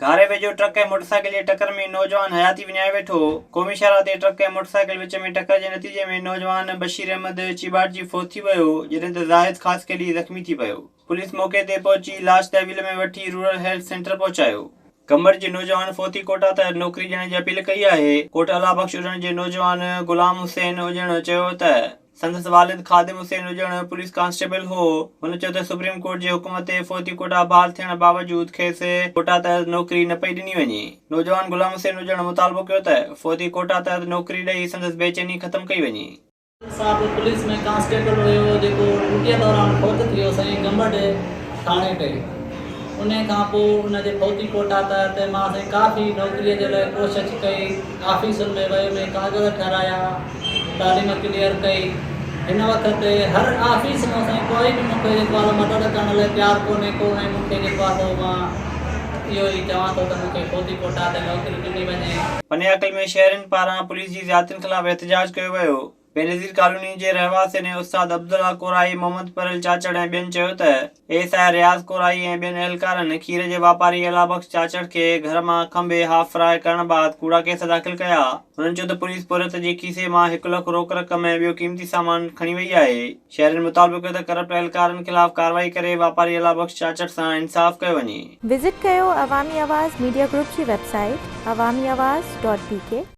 گهاري ويجهو truck ۽ motorcycle جي ٽڪر ۾ نوجوان حياتي وڃائي ويٺو. قومي شاهراهه تي ٽرڪ ۽ موٽرسائيڪل وچ ۾ ٽڪر جي نتيجي ۾ نوجوان بشير احمد چيڀاٽجي فوت ٿي ويو، جڏهن ته زاهد خاصخيلي زخمي ٿي پيو. پوليس موقعي تي پهچي لاش تحويل ۾ وٺي رورل هيلٿ سينٽر پهچايو. قمبر جي نوجوان فوتي ڪوٽا تحت نوڪري ڏيڻ جي اپيل ڪئي آهي. ڪوٽ الله بخش اڏڻ جي نوجوان غلام حسين اڄڻ چيو ته. سندس والد خادم حسين اڄڻ پوليس ڪانسٽيبل هو. هن چيو ته سپريم ڪورٽ جي حڪم تي فوتي ڪوٽا بحال ٿيڻ باوجود کيس ڪوٽا تحت نوڪري نه پئي ڏني وڃي. نوجوان غلام حسين اڄڻ مطالبو ڪيو ته فوتي ڪوٽا تحت نوڪري ڏئي سندس بيچيني ختم ڪئي وڃي. صاحب پوليس ۾ ڪانسٽيبل هيو جيڪو ڊيوٽيء دوران فوت ٿي ويو سائين گمبٽ ٿاڻي تي انهي کان پوء ان جي فوتي ڪوٽا تحت مان سائين ڪافي نوڪريء جي لاء ڪوشش ڪئي آفيسن ۾ ويم ڪاغذ ٺهرايا تعليم ڪليئر ڪئي هن وقت هر آفيس مان سائين ڪوئي به مونکي جيڪو آهي مدد ڪرڻ لاء تيار ڪونهي ڪو ۽ مونکي جيڪو آهي سو مان اهو ئي چوان ٿو ته مونکي فوتي ڪوٽا تي نوڪري ڏني وڃي. پنياڪل ۾ شهرين پاران پوليس جي زيادتين خلاف احتجاج ڪيو ويو. بينظير ڪالوني جي رهواسين ۽ استاد عبدالله ڪورائي، محمد پريل چاچڙ ۽ ٻين چيو ته ايس I Riaz Korai ۽ ٻين اهلڪارن کير جي واپاري الله بخش چاچڙ کي گهر مان کنڀي هاف فراء ڪرڻ بعد ڪوڙا ڪيس داخل ڪيا. هنن چيو ته پوليس پورهيت جي کيسي مان هڪ لک روڪ رقم ۽ ٻيو قيمتي سامان کڻي وئي آهي. شهرين مطالبو ڪيو ته ڪرپٽ اهلڪارن خلاف ڪارروائي ڪري واپاري الله بخش چاچڙ سان انصاف ڪيو وڃي. وزٽ ڪيو عوامي آواز ميڊيا گروپ جي website Awami Awaz dot B K.